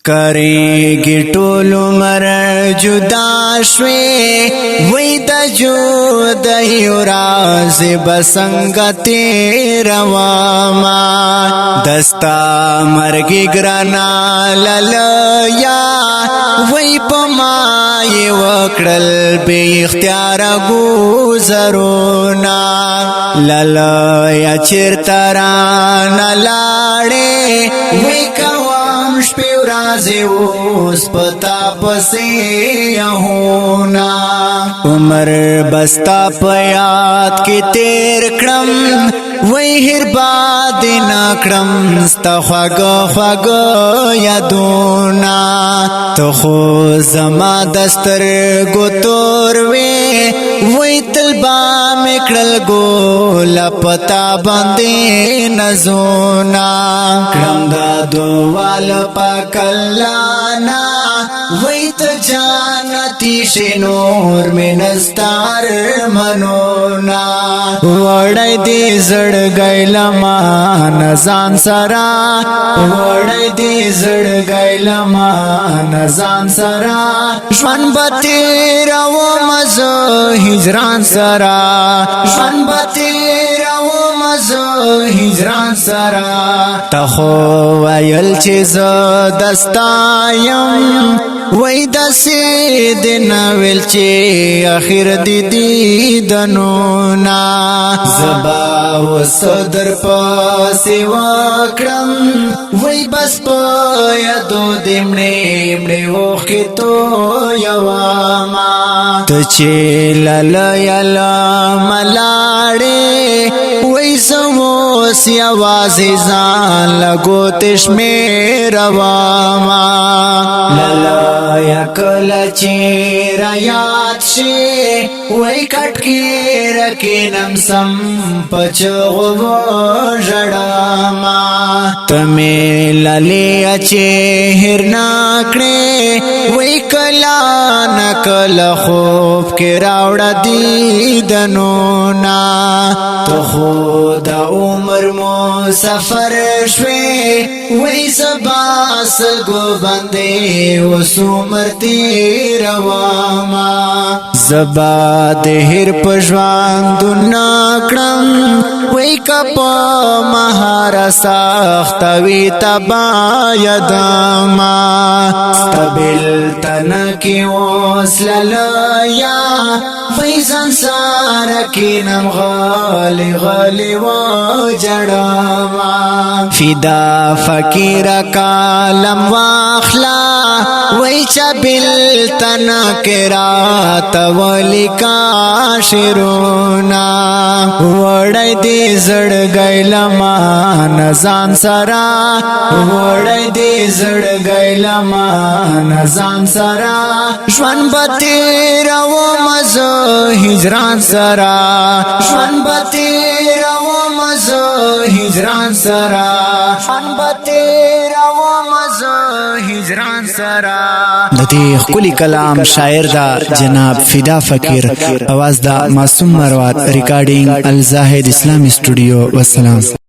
ښکارېږي ټول عمر جدا شوې، وای د جودایي راز بسنګ تیرواما. دستا مرګ ګرانا للیا، وای په ما یې وکړل بے اختیار گزرونا. للیا چیرته را نه لاړې، وای کوم شپې ورځې اوس پتا پسې یهونا. عمر بستا په یاد کې تیر کړم، وای هر باد نه کړم ستا خواږه خواږه یادونا. ته خو زما دستر ګوتور وی، وای تل با مکړل ګول پتا باندې نزونا. کړم دا دوال پکلانا، وای ته جانتی شنور مې نستار منونا. وړی دې زړګی لما نزان سرا، وړی دې زړګی لما نزان سرا. ژوند به تیرو مزه هجران سرا، ژوند به تیرو مزه هجران سرا. ته خو ویل چې زه دستایم، وای داسې د نویل چې اخر دی دیدنونا. زبا وصدر پاسې وکړم، وای بس په یادو دې مړې مړې اوښکې تو یوما. ته چې لاله یاله ملاړې، وای زه اوس یوازې ځان لګو تشمیر واما. لاله یا کله چې را یاد شي، وای کټ کې رکینم سم پچغو ژړما. تمه لالي چې هر نا کړې، وای کلا نکل خوب کې راوړ دي دنونا. ته خو د عمر مو سفر شوي، وای سبا سلګو باندې اوس عمر تیرواما. زبا د هر په ژوند کړم، وای کپ مهار سخت وی تبا یدما. ستبل تن کې اوس للیا، فیزن سار کې نم غلی غلی و جړما. فدا فقیر کالم واخلا، وای چبل تن کرات ولیکا شرونا. وړی دې زړګی لما نزان سرا، وړی دې زړګی لما نزان سرا. ژوند به تیرو مزه هجران سرا، ژوند به تیرو مزه هجران سرا، ژوند به تیرو مزه هجران سرا. د دې ښکلي کلام شاعر دا جناب فدا فقیر، اواز دا معصوم مروات، ریکارډینګ الزاهد اسلامی سټوډیو. والسلام.